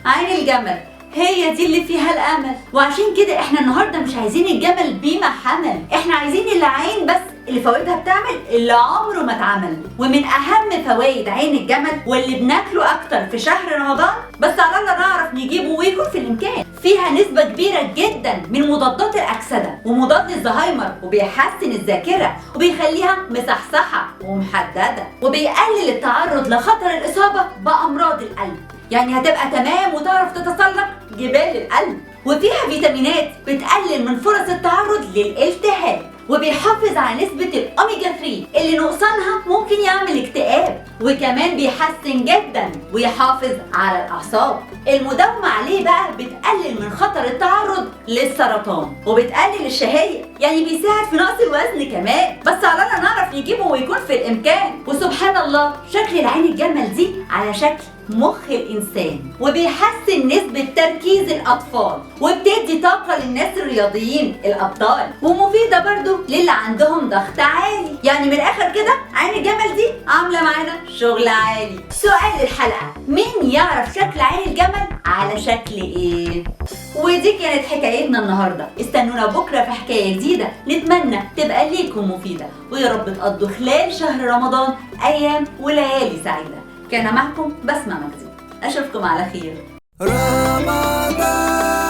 عين الجمل هي دي اللي فيها الامل. وعشان كده احنا النهارده مش عايزين الجمل بما حمل، احنا عايزين العين بس اللي فوائدها بتعمل اللي عمره ما اتعمل. ومن اهم فوائد عين الجمل واللي بناكله اكتر في شهر رمضان، بس على الله نعرف نجيبه ويكون في الامكان، فيها نسبة كبيرة جدا من مضادات الأكسدة ومضاد للزهايمر، وبيحسن الذاكرة وبيخليها مصحصحة ومحددة، وبيقلل التعرض لخطر الإصابة بأمراض القلب، يعني هتبقى تمام وتعرف تتسلق جبال القلب. وفيها فيتامينات بتقلل من فرص التعرض للالتهاب، وبيحافظ على نسبة الأوميجا 3 اللي نقصانها ممكن يعمل اكتئاب، وكمان بيحسن جدا ويحافظ على الأعصاب. المداومة عليه بقى بتقلل من خطر التعرض للسرطان، وبتقلل الشهية، يعني بيساعد في نقص الوزن كمان، بس على الله نعرف نجيبه ويكون في الإمكان. وسبحان الله شكل العين الجمل دي على شكل مخ الإنسان، وبيحسن نسبة تركيز الأطفال، وبتدي طاقة للناس الرياضيين الأبطال، ومفيدة برضو للي عندهم ضغط عالي. يعني من الآخر كده عين الجمل دي عاملة معانا شغل عالي. سؤال الحلقة: مين يعرف شكل عين الجمل على شكل إيه؟ ودي كانت حكايتنا النهاردة. استنونا بكرة في حكاية جديدة نتمنى تبقى ليكم مفيدة، ويا رب تقضوا خلال شهر رمضان أيام وليالي سعيدة. كان معكم بسمة مجدي، أشوفكم على خير. رمضان.